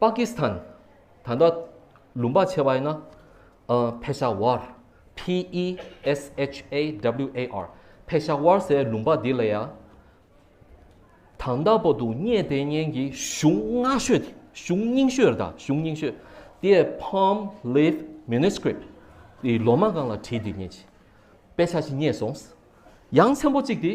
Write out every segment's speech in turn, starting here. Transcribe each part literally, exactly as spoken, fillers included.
པ་ཀི་སི་ཐན། ད་ལྟ་ལུང་པ་བྱས་པ་ཡིན་ན། ཨ། ཕེ་ཤ་ཝར། P E S H A W A R། ཕེ་ཤ་ཝར་ཟེར་ལུང་པ་འདི་ལ་ཡ། ད་ལྟ་བར་དུ་རྙེད་བསྡད་མཁན་གྱི་གཞུང་སྔ་ཤོས་དེ། གཞུང་རྙིང་ཤོས་རེད་ད། གཞུང་རྙིང་ཤོས། དེ་Palm Leaf Manuscript། དེ་ལོ་མ་སྒང་ལ་བྲིས་བསྡད་མཁན་ཅིག་དཔེ་ཆ་ཞིག་རྙེད་སོང་། ཡང་ཆེན་པོ་གཅིག་དེ།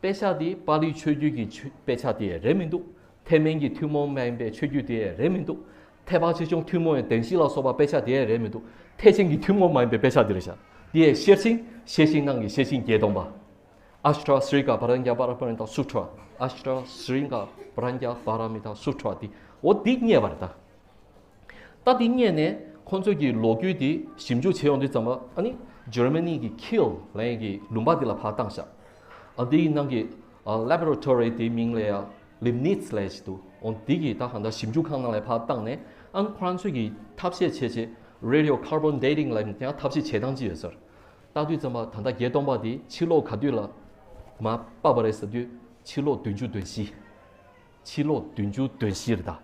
དཔེ་ཆ་དེ་པཱ་ལི་ཆོས་བརྒྱུད་ཀྱི་ཆོས། དཔེ་ཆ་དེ་རེད་མི་འདུག་ཐེག་དམན་གྱི་ཐུན་མོང་མ་ཡིན་པའི་ཆོས་བརྒྱུད་དེ་རེད་མི་འདུག་ཐེག་པ་ཆེ་ཆུང་ཐུན་མོང་བའི་བདེན་བཞི་ལ་སོགས་པ་དཔེ་ཆ་དེ་རེད་མི་འདུག་ཐེག་ཆེན་གྱི་ཐུན་མོང་མ་ཡིན་པའི་དཔེ་ཆ་དེ་རེད་ཤག་དེ་ཡི་ཤེར་ཕྱིན། ཤེར་ཕྱིན་ནང་གི་ཤེར་ཕྱིན་བརྒྱད་སྟོང་པ། Ashtra Srika Paranya Paramita Sutra། Ashtra Srika Paranya Paramita Sutra། དེ། འོ། དེ་རྙེད་པ་རེད་ད། ད་དེ་རྙེད་ནས་ཁོང་ཚོས་ཀྱི་ལོ་རྒྱུས་དེ་ཞིབ་འཇུག་བྱེད་ཡོང་དུས་ཙམ་པ། ཨ་ནི་ཇར་མ་ནི་གི་ཁིལ་ལབ་ཡག་གི་ལུང་པ་དེ་ལ་ཕར་བཏང་ཤག་ཨ། དེའི་ནང་གི། ཨ། ལེ་བྷོ་ར་ཊོ་རི་དེའི་མིང་ལ་ཡ་ལིབ་ནིས་ལབ་ཡག་ཅིག་འདུག་འོ། དེ་གི་ད་གང་ལྟར་ཞིབ་འཇུག་ཁང་ནང་ལ་ཕར་བཏང་ནས། ཨ་ནི་ཁོ་རང་ཚོས་ཀྱི་ཐབས་ཤེས་བྱས་བྱས། Radiocarbon dating ལབ་ཡག་ཐབས་ཤེས་བྱེད་སྟངས་ཅིག་ཡོད་ཟེར། ལྟ་དུས་ཙམ་པ་ད་ལྟ་བརྒྱད་སྟོང་པ་དེ་ཕྱི་ལོགས་ག་དུས་ལ་མར་སྤར་བ་རེད་ཟེར་དུས། ཕྱི་ལོགས་བདུན་ཅུ་དོན་བཞི། ཕྱི་ལོགས་བདུན་ཅུ་དོན་བཞི་རེད་ད།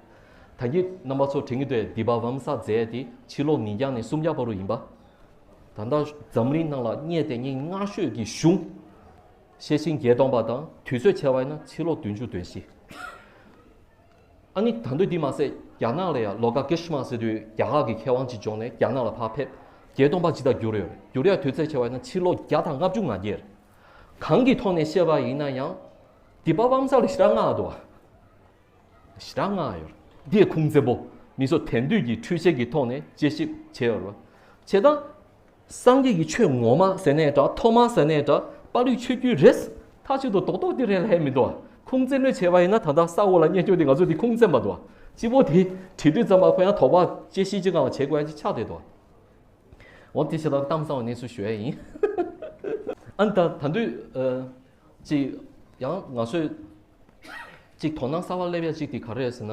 ད་གིན་རྣམ་པ་ཚོ་དྲན་གྱི་འདུག་དཱི་པ་བམ་ས་མཛད་དེ་ཕྱི་ལོགས་ཉིས་བརྒྱ་ནས་སུམ་བརྒྱ་བར་དུ་ཡིན་པ། ད་ལྟ་འཛམ་གླིང་ནང་ལ་རྙེད་བསྡད་མཁན་སྔ་ཤོས་ཀྱི་གཞུང་། ཤེར་ཕྱིན་བརྒྱད་སྟོང་པ་དང་དུས་ཚོད་བྱས་པ་ཡིན་ན་ཕྱི་ལོགས་བདུན་ཅུ་དོན་བཞི། ཨ་ནི་ད་དུང་དེ་མ་ཟད་རྒྱ་ནག་ལ་ཡང་ལོ་ཀ་ཀེ་ཤི་མ་ཟེར་དུས་རྒྱ་གར་གྱི་མཁས་དབང་ཅིག་བྱུང་ནས་རྒྱ་ནག་ལ་ཕར་ཕེབས། བརྒྱད་སྟོང་པ་ཇི་ལྟར་བསྒྱུར་ཡོད་རེད། བསྒྱུར་ཡག་དུས་ཚོད་བྱས་པ་ཡིན་ན་ཕྱི་ལོ་བརྒྱ་དང་ལྔ་བཅུ་ང་བརྒྱད་རེད། གང་གི་ཐོག་ནས་བཤད་པ་ཡིན་ན་ཡང་། དཱི་པ་བམ་ས་ལ་ཞེ་དྲག་སྔགས་འདུག་བ། ཞེ་དྲག་སྔགས་ཡོད་རེད། འདི་ཁུངས་བཙན་པོ། མི་ཚོ་དེང་དུས་ཀྱི་འཕྲུལ་ཆས་ཀྱི་ཐོག་ནས་དཔྱད་ཞིབ་བྱས་ཡོད་རེད་བ། བྱས་ཙང་། སངས་རྒྱས་ཀྱི་ཆོས་ངོ་མ་ཟེར་ནའི་འདྲ། ཐོག་མ་ཟེར་ནའི་འདྲ། པཱ་ལིའི་ཆོས་བརྒྱུད་རེད། མཐའ་གཅིག་ཏུ་རྡོག་རྡོག་དེ་རེད་ལབ་མི་འདུག་བ། ཁུངས་བཙན་ལོས་བྱས་པ་ཡིན་ན་ད་ལྟ་ས་འོག་ལ་རྙེད་རྒྱུ་དེ་ང་ཚོ་དེ་ཁུངས་བཙན་མ་འདུག་བ། སྤྱི་བོ་དེ་བྲིས་དུས་ཙམ་པ་ཁོ་ཡང་དོགས་པ་དཔྱད་ཞིབ་ཅིག་སྒང་ལ་བྱེད་དགོས་ཡ་ཅིག་ཆགས་བསྡད་འདུག་བ། འོ། དེ་ཞེ་དྲག་གཏམ་བཟང་བའི་གནས་ཚུལ་ཞུ་ཡ་ཡིན། ཨ་ནི་ད་ད་དུང་། ཨ། ཅིག་ཡང་ང་ཚོས་ཅིག་དོ་སྣང་གསར་པ་སླེབས་ཡ་ཅིག་དེ་ག་རེ་རེད་ཟེར་ན།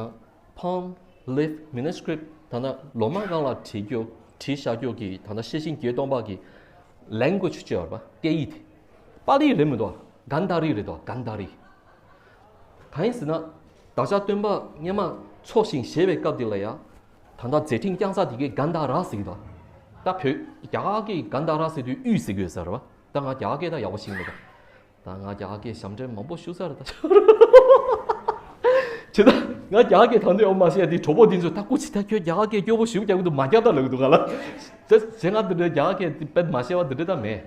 Palm Leaf Manuscript། ད་ལྟ་ལོ་མ་སྒང་ལ་བྲིས་རྒྱུ། བྲིས་བཞག་རྒྱུ་གི་ད་ལྟ་ཤེར་ཕྱིན་བརྒྱད་སྟོང་པ་གི་language ཅིག་ཡོད་རེད་པ། སྐད་ཡིག་དེ། པཱ་ལི་རེད་མི་འདུག་གན་དྷ་རི་རེད་འདུག་གན་དྷ་རི། གང་ཡིན་ཟེར་ན། བདག་ཅག་སྟོན་པ་སྔོན་མ་འཚོ་ཞིང་གཞེས་པའི་སྐབས་དེ་ལ་ཡ། ད་ལྟ་མཛད་འཕྲིན་བསྐྱངས་ས་དེ་གའི་གན་དྷ་ར་ཟེར་གྱི་འདུག་ད་བོད་རྒྱ་གར་གྱི་གན་དྷ་ར་ཟེར་དུས་དབུས་ཟེར་གྱི་ཡོད་ས་རེད་པ། ད་ང་རྒྱ་གར་སྐད་ད་ཡག་པོ་ཤེས་མེད་ད། ད་ང་རྒྱ་གར་སྐད་ཞབས་འདྲེན་མང་པོ་ཞུ་ས་རེད་ད། བྱས་ད་ང་རྒྱ་གར་སྐད་ད་དུང་ཡག་པོ་མ་ཤེས་ཡ་དེ་གྲོགས་པོ་དེ་ཚོས་ད་སྐུ་མཁྱེན། ད་ཁྱོད་རྒྱ་གར་སྐད་སྐྱོ་པོ་ཞེ་པོ་རྒྱག་གི་འདུག་མ་རྒྱག་ད་ལབ་གི་འདུག་ག་ལ། དེ་བྱས་ང་དེ་འདྲའི་རྒྱ་གར་སྐད་དཔེ་མ་ཤེས་པ་དེ་འདྲ་ད་མེད།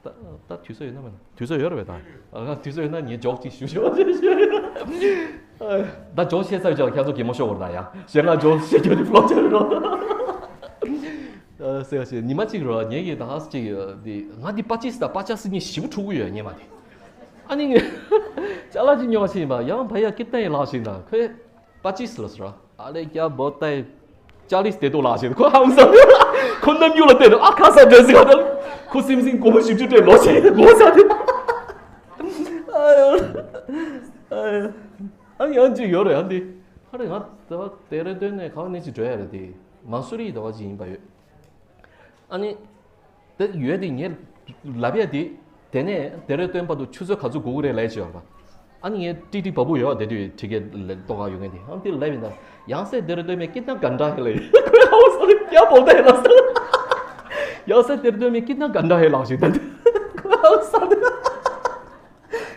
ད་ད་དུས་ཚོད་ཡོད་ན་མེད་ན། དུས་ཚོད་ཡོད་རེད་པས་ད། ཨ། དུས་ཚོད་ཡོད་ན་ངས་ཇོག་ཅིག་ཞུ་ཞུ། ད་ཇོག་བཤད་ཚར་ཡོད་ཀྱང་ཁྱེད་ཚོ་གད་མོ་ཤོར་བར་ད་ཡ། གཞན་ལ་ཇོག་བཤད་རྒྱུ་དེ་ཕོག་ཆ་རེད་རོ། ཨ། ཟེར་བ་ཞིག་ཉི་མ་གཅིག་རོ། ངས་ཀྱི་ད་ཧ་ཅིག་དེ་ང་དེ་པ་ཅིས་དང་པ་ཅ་སི་གཉིས་ཞེ་པོ་འཁྲུག་གི་ཡོད་སྔོན་མ་དེ། ཨ་ནི་ངས་ཅ་ལག་ཅིག་ཉོ་བ་ཕྱིན་པ། ཡང་བ་ཡ་ཀི་ཏན་ཡི་ལགས་ཤིག་ད་ཁོས། པ་ཅིས་ལ་ཟེར་ར། ཨ་ལེ་ཀྱ་བོ་ཏའི་ཅཱ་ལིས་དེ་དོ་ལགས་ཤིག་ཁོ་ཧམ་ས། ཁོ་ནམ་རྒྱུན་ལ་བལྟས་ནས་ཨ་ཁ་ས་འདྲ་ཟིག་ཨ། ད་ཁོ་སིམ་སིམ་སྒོར་མོ་བཞི་བཅུ་སྤྲད་ལོ་ཟེར་ལོ་ཟེར་ཏེ། ཨ་ཡོ། ཨ་ཡང་ཅིག་ཡོད་རེད་ཨ་འདི། ཧ་རེ་ང་ད་ལྟ་རེ་སྟོན་ནས་ག་བ་ནས་ཅིག་འགྲོ་ཡ་རེད་དེ། མ་སུ་རི་ཟླ་བ་ཅིག་ཡིན་པ་ཡོད། ཨ་ནི། དེ་ཡོད་དེ་ངས་ལབ་ཡ་དེ། དེ་ནས་དེ་རེ་སྟོན་པ་དུ་ཆུ་ཚོད་ག་ཚོད་འགོར་གི་རེད་ལབ་ཡ་ཅིག་ཡོད་རེད་པ། ཨ་ནི་ངས་ཏིག་ཏིག་བ་སྤུ་ཡོད་པ་དེ་དུས་ཁྲི་ཀའི་ལ་ཏོག་ཁ་ཡོད་མཁན་དེ། ཨ་དེ་ལབ་ཡིན་ད། ཡང་སེ་དེ་རེ་སྟོན་མེ་ཀི་ཏན་གན་ཏྲ་ཧེ་ལ་ཡོད། ཁོས་ཧ་བོ་ས་རེ་ཀྱ་བོ་ཏའི་ལ་ས། ཡང་སེ་དེ་རེ་སྟོན་མེ་ཀི་ཏན་གན་ཏྲ་ཧེ་ལགས་ཤིག་ད། ཁོས་ཧ་བོ་ས་རེ།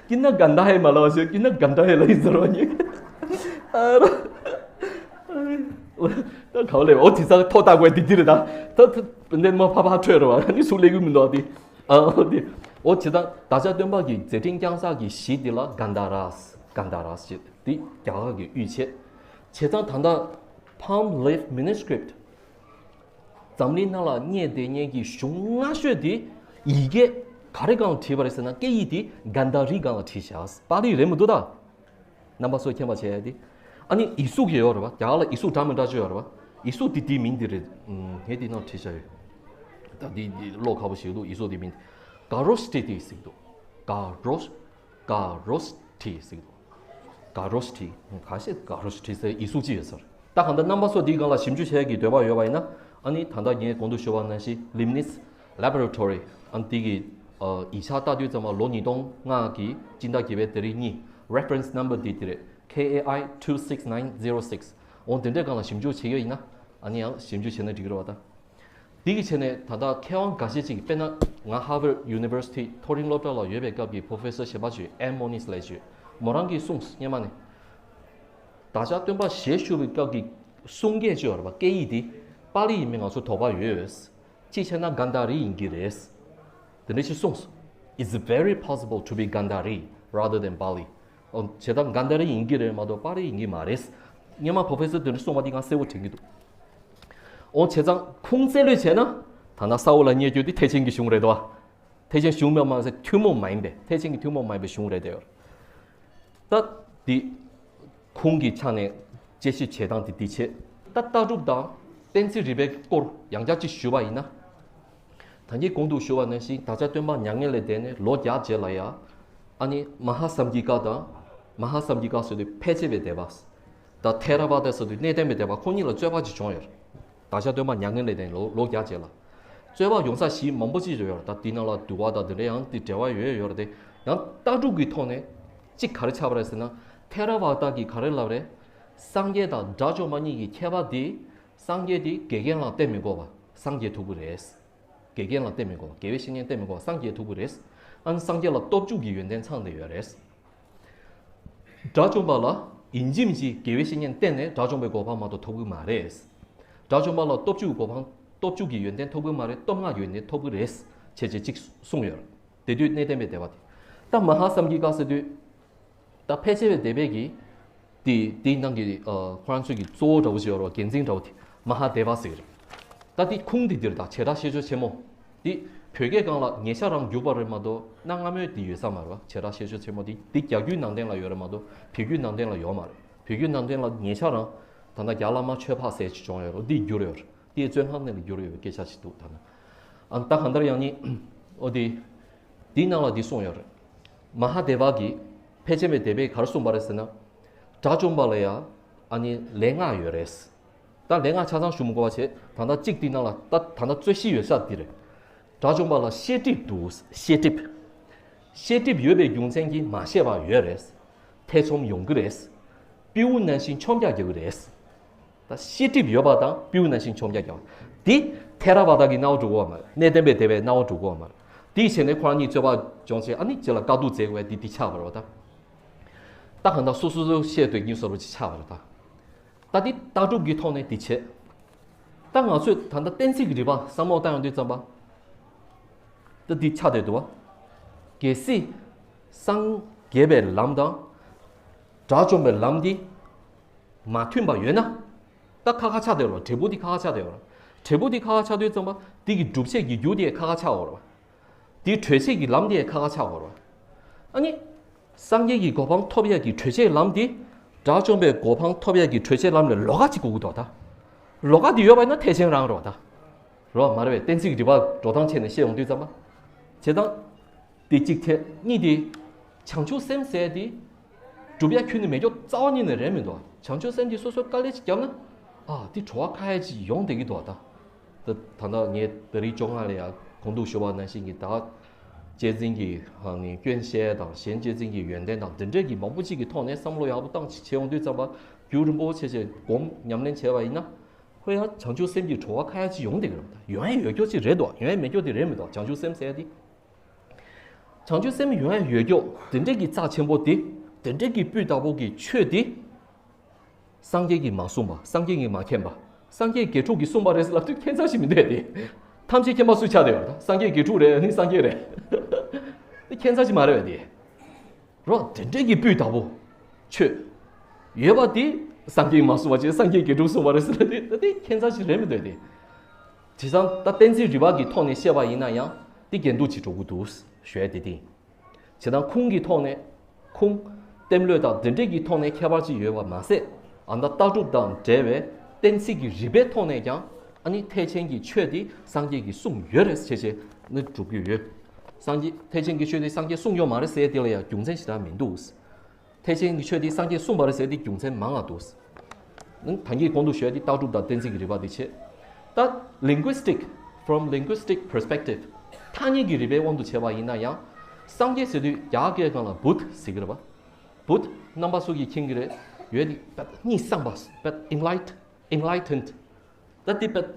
ཀི་ཏན་གན་ཏྲ་ཧེ་མ་ལགས་ཤིག་ཀི་ཏན་གན་ཏྲ་ཧེ་ལ་ཡིན་ཟེར་བ་ཉིད། ཨ་རོ། ད་ག་བ་ལས་འོ་དེ་ཚ་ཐོག་ལྟ་དགོས་དེ་དེ་རེད་ད། ད་ད་འདན་མ་ཕ་ཕ་འཕྲོད་རེད་བ། ཨ་ནི་སུ་ལས་གུ་མི་འདུག་དེ། ཨ་འོ་དེ། འོ་བྱེད་ད་བདག་ཅག་སྟོན་པ་གི་མཛད་འཕྲིན་བསྐྱངས་ས་གི་གཞི་དེ་ལ་གན་དྷ་རཱས། གན་དྷ་རཱས་ཞེས་དེ་རྒྱ་གར་གི་དབུས་བྱས། བྱས་ཙང་ད་ལྟ་Palm Leaf Manuscript། འཛམ་གླིང་ནང་ལ་རྙེད་བསྡད་མཁན་གྱི་གཞུང་སྔ་ཤོས་དེ་ཡི་གེ་ག་རེ་སྒང་ལ་བྲིས་པ་རེད་ཟེར་ན། སྐད་ཡིག་དེ་གན་དྷ་རི་སྒང་ལ་བྲིས་བཞག་པཱ་ལི་རེད་མི་འདུག་ད། རྣམ་པ་ཚོས་མཁྱེན་པ་བྱས་ཡ་དེ། ཨ་ནི་ཡིག་གཟུགས་ཀྱི་ཡོད་རེད་པ། རྒྱ་གར་ལ་ཡིག་གཟུགས་འདྲ་མི་འདྲ་ཅིག་ཡོད་རེད་པ། ཡིག་གཟུགས་དེ་དེའི་མིང་དེ་རེད། ངས་དེ་ནང་བྲིས་བཞག་ཡོད། ད་དེ་དེ་ཀློག་ཁག་པོ་ཞིག་འདུག་ཡིག་གཟུགས་དེའི་མིང་དེ། ག་རོ་སི་ཊི་ཟེར་གྱི་འདུག་ག་རོ་སི། ག་རོ་སི་ཊི་ཟེར་གྱི་འདུག་ག་རོ་སི་ཊི། ཁ་ཤས་ག་རོ་སི་ཊི་ཟེར་ཡིག་གཟུགས་ཅིག་ཡོད་ས་རེད། ད་གང་ལྟར་རྣམ་པ་ཚོ་འདིའི་སྒང་ལ་ཞིབ་འཇུག་བྱེད་ཡག་གི་འདོད་པ་ཡོད་པ་ཡིན་ན། ཨ་ནི་ད་ལྟ་ངས་གོང་དུ་ཞུས་པ་ནང་བཞིན་ལིབ་ནིས་ལེ་བྷོ་ར་ཊོ་རི། ཨ་ནི་དེ་གི་ཡིག་ཆ་ལྟ་དུས་ཙམ་པ་ལོ་ཉིས་སྟོང་ལྔ་གི་སྤྱི་ཟླ་བརྒྱད་པའི་ཏ་རིག་གཉིས། རེ་ཕ་རེན་སི་ནམ་བར་འདི་འདི་རེད། K A I two six nine zero six། འོ་དེ་འདྲའི་སྒང་ལ་ཞིབ་འཇུག་བྱེད་ཡོད་ཡིན་ན་ཨ་ནི་ཡང་ཞིབ་འཇུག་བྱས་ན་འགྲིག་གི་རེད་བ་ད། དེ་གི་ཆ་ནས་ད་ལྟ་མཁས་དབང་འགའ་ཤས་ཅིག་དཔེར་ན་ང་Harvard University མཐོ་རིམ་སློབ་གྲྭ་ལ་ཡོད་པའི་སྐབས་ཀྱི་Professor གཞན་པ་ཅིག་ཡོད། Ann Moniz ལབ་ཅིག་ཡོད། མོ་རང་གིས་གསུངས་སྔོན་མ་ནས། བདག་ཅག་སྟོན་པ་ཞལ་བཞུགས་པའི་སྐབས་ཀྱི་གསུང་སྐད་ཅིག་ཡོད་རེད་པ། སྐད་ཡིག་དེ་པཱ་ལི་ཡིན་མིན་ང་ཚོ་དོགས་པ་ཡོད། གཅིག་བྱས་ན་གཱན་དྷ་རི་ཡིན་གྱི་རེད། དེ་འདྲ་ཞིག་གསུངས། It's very possible to be Gandhari rather than Pali. ཨོ་བྱས་ཙང་གཱན་དྷ་རི་ཡིན་གྱི་རེད་མ་གཏོགས་པཱ་ལི་ཡིན་གྱི་མ་རེད། སྔོན་མ་Professor དེ་འདྲ་གསུངས་པ་དེ་ང་གསལ་པོ་དྲན་གྱི་འདུག་ཨོ་བྱས་ཙང་ཁུངས་བཙན་ལོས་བྱས་ན་ད་ལྟ་ས་འོག་ལ་རྙེད་རྒྱུ་དེ་ཐེག་ཆེན་གྱི་གཞུང་རེད་དོ། ཐེག་ཆེན་གཞུང་མ་མ་ཟད་ཐུན་མོང་མ་ཡིན་པའི་ཐེག་ཆེན་གྱི་ཐུན་མོང་མ་ཡིན་པའི་གཞུང་རེད་དེ། ད་འདི་ཁུངས་ཀྱི་ཆ་ནས་དཔྱད་ཞིབ་བྱེད་སྟངས་དེ་འདི་བྱེད། ད་ལྟ་གྲུབ་དང་གཏན་ཚིགས་རིག་པའི་སྐོར་ཡང་བསྐྱར་ཅིག་ཞུས་པ་ཡིན་ན། ད་གིན་གོང་དུ་ཞུས་པ་ནང་བཞིན་བདག་ཅག་སྟོན་པ་མྱ་ངན་ལས་འདས་ནས་ལོ་བརྒྱ་རྗེས་ལ་ཡ། ཨ་ནི་མ་ཧཱ་སཾ་གྱི་ཀ་དང་། མ་ཧཱ་སཾ་གྱི་ཀ་ཟེར་དུས་ཕལ་ཆེ་བའི་སྡེ་པ། ད་ཐེ་ར་བ་ད་ཟེར་དུས་གནས་བརྟན་པའི་སྡེ་པ་ཁོ་གཉིས་ལ་རྩོད་པ་ཅིག་བྱུང་ཡོད། བདག་ཅག་སྟོན་པ་མྱ་ངན་ལས་འདས་ལོ་ལོ་བརྒྱ་རྗེས་ལ། རྩོད་པ་ཡོང་ས་གཞི་མང་པོ་ཅིག་ཡོད་རེད། ད་དེ་ནང་ལ་འདུལ་བ་དང་དེ་འདྲ་ཡང་དེ་འབྲེལ་བ་ཡོད་ཡོད་རེད་དེ། ཡང་ལྟ་གྲུབ་ཀྱི་ཐོག་ནས་གཅིག་ག་རེ་ཆགས་པ་རེད་ཟེར་ན། ཐེ་ར་བ་ད་གིས་ག་རེ་ལབ་རེད། སངས་རྒྱས་དང་དགྲ་བཅོམ་པ་གཉིས་ཀྱི་ཁྱད་པར་དེ། སངས་རྒྱས་དེ་འགལ་རྐྱེན་ལ་བརྟེན་མི་དགོས་པ་སངས་རྒྱས་ཐུབ་ཀྱི་རེད། འགལ་རྐྱེན་ལ་བརྟེན་མི་དགོས་པ་དགེ་བའི་བཤེས་གཉེན་བསྟེན་མི་དགོས་པ་སངས་རྒྱས་ཐུབ་ཀྱི་རེད། ཨ་ནི་སངས་རྒྱས་ལ་སྟོབས་བཅུ་གི་ཡོན་ཏན་ཚང་བསྡད་ཡོད་རེད། དགྲ་བཅོམ་པ་ལ་ཡིན་གཅིག་མིན་གཅིག་དགེ་བའི་བཤེས་གཉེན་བསྟེན་ནས་དགྲ་བཅོམ་པའི་གོ་འཕང་མ་གཏོགས་ཐོབ་ཀྱི་མ་རེད། དགྲ་བཅོམ་པ་ལ་སྟོབས་བཅུ་གི་གོ་འཕང་སྟོབས་བཅུ་གི་ཡོན་ཏན་ཐོབ་ཀྱི་མ་རེད། སྟོབས་ལྔ་གི་ཡོན་ཏན་ཐོབ་ཀྱི་རེད། བྱས་བྱས་གཅིག་གསུངས་ཡོད་རེད། དེ་དུས་གནས་བརྟན་པའི་སྡེ་པ་དེ། ད་མ་ཧཱ་སཾ་གྱི་ཀ་ཟེར་དུས། ད་ཕལ་ཆེ་བའི་སྡེ་པའི་གི། དེ་དེའི་ནང་གི་ཨ་ཁོ་རང་ཚོའི་གི་གཙོ་བོ་འདྲ་བོ་ཞིག་ཡོད་རེད་བ། འགན་འཛིན་འདྲ་བོ་དེ་མ་ཧཱ་དེ་བ་ཟེར་གི་རེད། ད་དེ་ཁུངས་དེ་འདིར་དང་བྱེ་བྲག་བཤད་སྤྱོད་ཆེན་མོ། དེ་བོད་སྐད་སྒང་ལ་ཉེ་ཆར་རང་བསྒྱུར་བ་རེད་མ་གཏོགས་གནའ་སྔ་མོའི་དེ་ཡོད་ས་མ་རེད་བ། བྱེ་བྲག་བཤད་སྤྱོད་ཆེན་མོ་དེ་དེ་རྒྱ་བསྒྱུར་ནང་བསྟན་ལ་ཡོད་རེད་མ་གཏོགས་བོད་བསྒྱུར་ནང་བསྟན་ལ་ཡོད་མ་རེད། བོད་བསྒྱུར་ནང་བསྟན་ལ་ཉེ་ཆར་རང་ད་ལྟ་རྒྱ་བླ་མ་ཆོས་འཕགས་ཟེར་ཅིག་བྱུང་ཡོད་རེད། དེ་བསྒྱུར་ཡོད་རེད། དེའི་རྩོད་ཁང་ནས་ལ་བསྒྱུར་ཡོད་པའི་སྐད་ཆ་ཞིག་འདུག་ད་ནི། ཨ་ད་གང་ལྟར་ཡང་ནི། ཨོ་དེ། དེའི་ནང་ལ་འདི་གསུངས་ཡོད་རེད། མ་ཧཱ་དེ་བ་གིས་ཕལ་ཆེར་བའི་སྡེ་པས་ག་རེ་གསུངས་པ་རེད་ཟེར་ན། དགྲ་བཅོམ་པ་ལ་ཡ། ཨ་ནི་ལན་ལྔ་ཡོད་རེད། ད་ལན་ལྔ་ཆ་ཚང་ཞུ་མི་དགོས་པ་བྱས་ད་ལྟ་གཅིག་དེའི་ནང་ལ་ད་ད་ལྟ་རྩོད་གཞི་ཡོད་ས་འདི་རེད། དགྲ་བཅོམ་པ་ལ་ཤེས་སྒྲིབ་འདུག་ཤེས་སྒྲིབ། ཤེས་སྒྲིབ་ཡོད་པའི་རྒྱུ་མཚན་གྱིས་མ་ཤེས་པ་ཡོད་རེད། ཐེ་ཚོམ་ཡོང་གི་རེད། སྤྲེའུ་ནང་བཞིན་མཆོང་རྒྱག་རྒྱག་གི་རེད། ད་ཤེས་སྒྲིབ་ཡོད་པ་དང་སྤྲེའུ་ནང་བཞིན་མཆོང་རྒྱག་རྒྱག་དེ་ཐེ་ར་བ་ད་གི་སྣང་བ་འགྲོ་གི་ཡོད་མ་རེད། གནས་བརྟན་པའི་སྡེ་པའི་སྣང་བ་འགྲོ་གི་ཡོད་མ་རེད། དེའི་ཆེད་ནས་ཁོ་རང་གཉིས་རྩོད་པ་སྦྱོང་བྱས་ཨ་ནི་རྗེས་ལ་དཀའ་སྡུག་བརྩེགས་པའི་དེ་དེ་ཆགས་པ་རེད་བ་ད། ད་གང་ལྟར་སོ་སོ་སོ་བཤད་འདོད་མཁན་བཟོ་འདྲ་ཅིག་ཆགས་པ་རེད་ད། ད་དེ་ལྟ་གྲུབ་ཀྱི་ཐོག་ནས་དེ་བྱས། ད་ང་ཚོས་ད་ལྟ་གཏན་ཚིགས་ཀྱི་རིག་པ་བསམ་བློ་བཏང་ཡོང་དུས་ཙམ་པ། ད་འདི་ཆགས་བསྡད་འདུག་བ། གལ་སྲིད། སངས་རྒྱས་པའི་ལམ་དང་། དགྲ་བཅོམ་པའི་ལམ་འདི། མ་མཐུན་པ་ཡོད་ན། ད་ཁ་ཁ་ཆགས་བསྡད་ཡོད་རེད་བ། འབྲས་བུ་འདི་ཁ་ཁ་ཆགས་བསྡད་ཡོད་རེད་བ། འབྲས་བུ་འདི་ཁ་ཁ་ཆགས་དུས་ཙམ་པ་འདི་གི་སྒྲུབ་བྱེད་ཀྱི་རྒྱུ་དེ་ཁ་ཁ་ཆགས་ཡོད་རེད་བ། དེའི་གྲོལ་བྱེད་ཀྱི་ལམ་དེ་ཁ་ཁ་ཆགས་ཡོད་རེད་བ། ཨ་ནི། སངས་རྒྱས་ཀྱི་གོ་འཕང་ཐོབ་ཡས་ཀྱི་གྲོལ་བྱེད་ལམ་དེ། དགྲ་བཅོམ་པའི་གོ་འཕང་ཐོབ་ཡས་ཀྱི་གྲོལ་བྱེད་ལམ་ལས་ལོགས་ཀ་ཅིག་དགོས་ཀྱི་འདུག་ད། ལོགས་ཀ་དེ་ཡོད་པ་ཡིན་ན་ཐེག་ཆེན་རང་རེད་བ་ད། རོ་མ་རེད་པས། གཏན་ཚིགས་རིག་པ་འགྲོ་སྟངས་བྱས་ནས་བཤད་ཡོང་དུས་ཙམ་པ། བྱེད་སྟངས། དེ་གཅིག་ཐེ་གཉིས་དེ། བྱང་ཆུབ་སེམས་ཟེར་དེ། སྒྲུབ་ཡ་ཁྱོན་ནས་མེད་རྒྱུ་རྩ་བ་ཉིད་ནས་རེད་མི་འདུག་བྱང་ཆུབ་སེམས་དེ་སོ་སོའི་དཀའ་ལས་ཅིག་བརྒྱབ་ན། ཨ་དེ་གྲོལ་བ་ཁ་ཡ་ཅིག་ཡོང་བསྡད་ཀྱི་འདུག་ད། ད་ད་ལྟ་ངས་ད་རིང་བཅོ་ལྔ་ལ་ཡ་གོང་དུ་ཞུ་བ་ནང་བཞིན་གྱི་ད། གཅེས་འཛིན་གྱི་ནི་སྐྱོན་བཤད་དང་གཞན་གཅེས་འཛིན་གྱི་ཡོན་ཏན་དང་དེ་འདྲས་ཀྱི་མང་པོ་ཅིག་གི་ཐོག་ནས་བསམ་བློ་ཡག་པོ་བཏང་ཅིག་བྱེད་ཡོང་དུས་ཙམ་པ་རྒྱུན་རིང་པོ་བྱས་བྱས་སྒོམ་ཉམས་ལེན་བྱས་པ་ཡིན་ན། ཧོ་ཡ་བྱང་ཆུབ་སེམས་ཀྱི་གྲོལ་བ་ཁ་ཡ་ཅིག་ཡོང་བསྡད་ཀྱི་རེད་ད། ཡོང་ཡ་ཡོད་རྒྱུ་ཅིག་རེད་དོ། ཡོང་ཡ་མེད་རྒྱུ་དེ་རེད་མི་འདུག་བྱང་ཆུབ་སེམས་ཟེར་ཡ་དེ། བྱང་ཆུབ་སེམས་ཡོང་ཡ་ཡོད་རྒྱུ་དེ་འདྲས་ཀྱི་རྩ་ཆེན་པོ་དེ། དེ་འདྲས་ཀྱི་སྤུས་དག་པོ་གི་ཆོས་དེ། སངས་རྒྱས་ཀྱིས་མ་གསུངས་པ། སངས་རྒྱས་ཀྱིས་མ་མཁྱེན་པ། སངས་རྒྱས་དགེ་ཕྲུག་གིས་གསུངས་པ་རེད་ལབ་དུས་ཁྱད་མཚར་ཞིག་མི་འདུག་དེ། ཐམས་ཅད་མཁྱེན་པ་སུས་ཆགས་བསྡད་ཡོད་རེད་ད། སངས་རྒྱས་དགེ་ཕྲུག་རེད། ཨ་ནི་སངས་རྒྱས་རེད། དེ་ཁྱད་མཚར་ཞིག་མ་རེད་པས་དེ། རོ་དེ་འདྲས་ཀྱི་སྤུས་དག་པོ། ཆོས། ཡོད་པ་དེ། སངས་རྒྱས་མ་གསུངས་པ་བྱས་སངས་རྒྱས་དགེ་ཕྲུག་གསུངས་པ་རེད་ཟེར་ན་དེ་ད་དེ་ཁྱད་མཚར་ཞིག་རེད་མི་འདུག་དེ། བྱས་ཙང་ད་གཏན་ཚིགས་རིག་པ་གི་ཐོག་ནས་བཤད་པ་ཡིན་ན་ཡང་དེ་འགལ་འདུ་ཅིག་འགྲོ་གི་འདུག་ཞུ་ཡ་དེ་དེ་ཡིན། བྱས་ཙང་ཁུངས་ཀྱི་ཐོག་ནས། ཁུངས། རྟེན་འབྲེལ་དང་དེ་འདྲས་ཀྱི་ཐོག་ནས་ཁྱད་པར་ཅིག་ཡོད་པ་མ་ཟད། ཨ་ད་ལྟ་གྲུབ་དང་འབྲེལ་བའི་གཏན་ཚིགས་ཀྱི་རིག་པའི་ཐོག་ནས་ཀྱང་ཨ་ནི་ཐེག་ཆེན་གྱི་ཆོས་དེ་སངས་རྒྱས་ཀྱིས་གསུངས་ཡོད་རེད་ཟེར་བྱས་ནས་སྒྲུབ་ཀྱི་ཡོད། སངས་རྒྱས་ཐེག་ཆེན་གྱི་ཆོས་དེ་སངས་རྒྱས་གསུངས་ཡོད་མ་རེད་ཟེར་དེ་ལ་ཡང་རྒྱུ་མཚན་ཞེ་དྲག་མི་འདུག་ཐེག་ཆེན་གྱི་ཆོས་དེ་སངས་རྒྱས་གསུངས་པ་རེད་ཟེར་དེ་རྒྱུ་མཚན་མང་ང་འདུག་ད་གིན་གོང་དུ་ཞུས་དེ་ལྟ་གྲུབ་དང་གཏན་ཚིགས་ཀྱི་རིག་པ་དེ་བྱས། ད་linguistic, from linguistic perspective ཐ་སྙད་ཀྱི་རིག་པའི་དབང་དུ་བྱས་པ་ཡིན་ན་ཡང་། སངས་རྒྱས་ཟེར་དུས་རྒྱ་སྐད་སྒང་ལ་བུད་ཟེར་གྱི་རེད་པ། བུད་རྣམ་པ་སུ་གིས་མཁྱེན་གྱི་རེད། ཡོད་དེ་པད་གཉིད་སངས་པ་པད་enlight enlightened། ད་དེ་པད་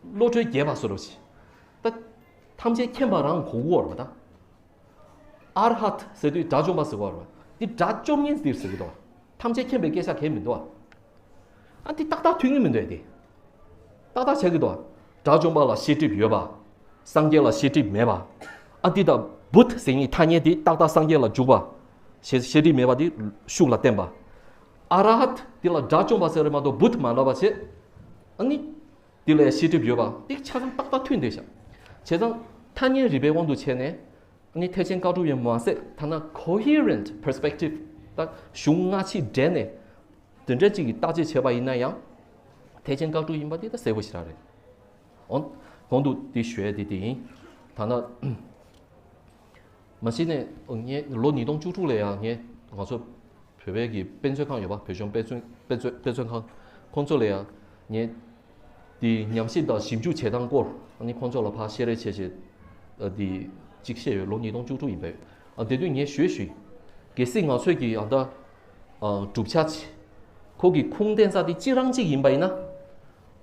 བློ་གྲོས་རྒྱས་པ་བཟོ་འདྲ་ཞིག་ད་ཐམས་ཅད་མཁྱེན་པ་རང་གོ་གི་ཡོད་རེད་པ་ད། ཨར་ཧཏ་ཟེར་དུས་དགྲ་བཅོམ་པ་ཟེར་གི་ཡོད་རེད་པ། དེ་དགྲ་བཅོམ་མཁན་དེ་ཟེར་གི་འདུག་ཐམས་ཅད་མཁྱེན་པའི་སྐད་ཆ་གང་ཡང་མི་འདུག་ཨ་དེ་ཏག་ཏག་མཐུན་གི་མི་འདུག་དེ་ཏག་ཏག་ཆགས་གི་འདུག་དགྲ་བཅོམ་པ་ལ་ཤེས་སྒྲིབ་ཡོད་པ། སངས་རྒྱས་ལ་ཤེས་སྒྲིབ་མེད་པ། ཨ་དེ་དང་བུད་ཟེར་མཁན་ཐ་སྙད་དེ་ཏག་ཏག་སངས་རྒྱས་ལ་འཇུག་པ། ཤེས་ཤེས་སྒྲིབ་མེད་པ་དེ་ཤུགས་ལ་བརྟེན་པ། ཨ་ར་ཧཏ་དེ་ལ་དགྲ་བཅོམ་པ་ཟེར་རེད་མ་གཏོགས་བུད་མ་ལབ་པ་བྱས། ཨ་ནི། དེ་ལ་ཤེས་སྒྲིབ་ཡོད་པ་དེ་ཆ་ཚང་ཏག་ཏག་མཐུན་བསྡད་ཤག་བྱས་ཙང་ཐ་སྙད་རིག་པའི་དབང་དུ་བྱས་ནས་ཨ་ནི་ཐེག་ཆེན་བཀའ་སྒྲུབ་ཡིན་མ་ཟད་ཐ་ན་coherent perspective ད་གཞུང་སྔ་ཕྱི་འདྲེས་ནས་དེ་འདྲ་ཅིག་གི་བརྟག་དཔྱད་བྱས་པ་ཡིན་ན་ཡང་ཐེག་ཆེན་བཀའ་སྒྲུབ་ཡིན་པ་དེ་ད་གསལ་པོ་ཞེ་དྲག་རེད། འོ་གོང་དུ་དེ་ཞུ་ཡ་དེ་དེ་ཡིན། ད་ན། མ་གཞི་ནས་ངས་ལོ་ཉིས་སྟོང་བཅུ་དྲུག་ལ་ཡང་ངས་ང་ཚོ་བོད་པའི་གི་དཔེ་མཛོད་ཁང་ཡོད་པ། བོད་ལྗོངས་དཔེ་མཛོད་དཔེ་མཛོད་དཔེ་མཛོད་ཁང་ཁོང་ཚོ་ལ་ཡང་ངས་དེ་ཉམས་ཞིབ་དང་ཞིབ་འཇུག་བྱེད་སྟངས་སྐོར་ཨ་ནི་ཁོང་ཚོ་ལ་ཕར་བཤད་རེས་བྱས་བྱས་དེ་གཅིག་བཤད་ཡོད། ལོ་ཉིས་སྟོང་བཅུ་དྲུག་ཡིན་པས། ཨ་དེ་དུས་ངས་ཞུས་ཞུས། གལ་སྲིད་ང་ཚོས་ཀྱི་ཨ་ད་ཨ་གྲུབ་ཆ་ཆེ་ཁོ་གི་ཁུངས་ལྡན་ས་དེ་གཅིག་རང་གཅིག་ཡིན་པ་ཡིན་ན།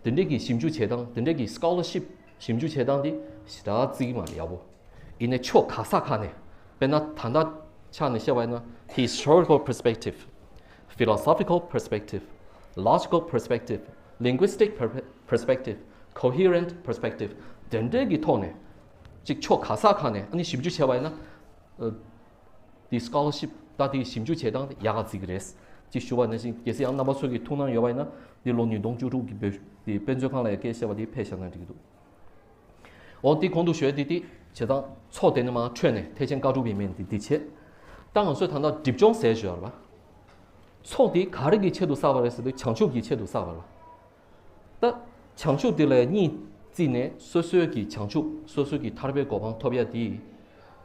དེ་འདྲས་ཀྱི་ཞིབ་འཇུག་བྱེད་སྟངས་དེ་འདྲས་ཀྱི་scholarship ཞིབ་འཇུག་བྱེད་སྟངས་དེ་ཞེ་དྲག་རྩིས་མ་རེད་ཡག་པོ། ཡིན་ནའི་ཕྱོགས་ག་ས་ག་ནས་དཔེར་ན་ད་ལྟ་ཆ་ནས་བཤད་པ་ཡིན་ན་historical perspective, philosophical perspective, logical perspective, linguistic per- perspective, coherent perspective དེ་འདྲས་ཀྱི་ཐོག་ནས་ཅིག་ཕྱོགས་ག་ས་ག་ནས་ཨ་ནི་ཞིབ་འཇུག་བྱས་པ་ཡིན་ན། ཨ་དེ་scholarship ད་དེ་ཞིབ་འཇུག་བྱེད་སྟངས་དེ་ཡག་ག་རྩིས་ཀྱི་རེད། ཅེས་ཞུ་བ་ནང་བཞིན་གལ་སྲིད་ཡང་རྣམ་པ་ཚོ་གི་ཐུགས་སྣང་ཡོད་པ་ཡིན་ན་འདི་ལོ་ཉིས་སྟོང་བཅུ་དྲུག་གི་བོད་དེ་དཔེ་མཛོད་ཁང་ལ་ཡང་སྐད་བཤད་པ་དེ་ཕེབས་བཞག་ན་འགྲིག་གི་འདུག་འོ་དེ་གོང་དུ་ཞུས་དེ་དེ་བྱེད་སྟངས་ཚོགས་དེ་ནས་མར་འཕྲོས་ནས་ཐེག་ཆེན་བཀའ་སྒྲུབ་ཡིན་མིན་དེ་དེ་བྱེད། ད་ང་ཚོས་ད་ལྟ་སྒྲིབ་སྦྱོང་ཟེར་ཞུ་བ་རེད་པ། ཚོགས་དེ་ག་རེ་གི་ཆེད་དུ་བསགས་པ་རེད་ཟེར་དུས་བྱང་ཆུབ་ཀྱི་ཆེད་དུ་བསགས་པ་རེད་པ། ད་བྱང་ཆུབ་དེ་ལ་གཉིས་བརྩིས་ནས་སོ་སོའི་གི་བྱང་ཆུབ་སོ་སོའི་གི་ཐར་པའི་གོ་འཕང་ཐོབ་ཡ་དེ་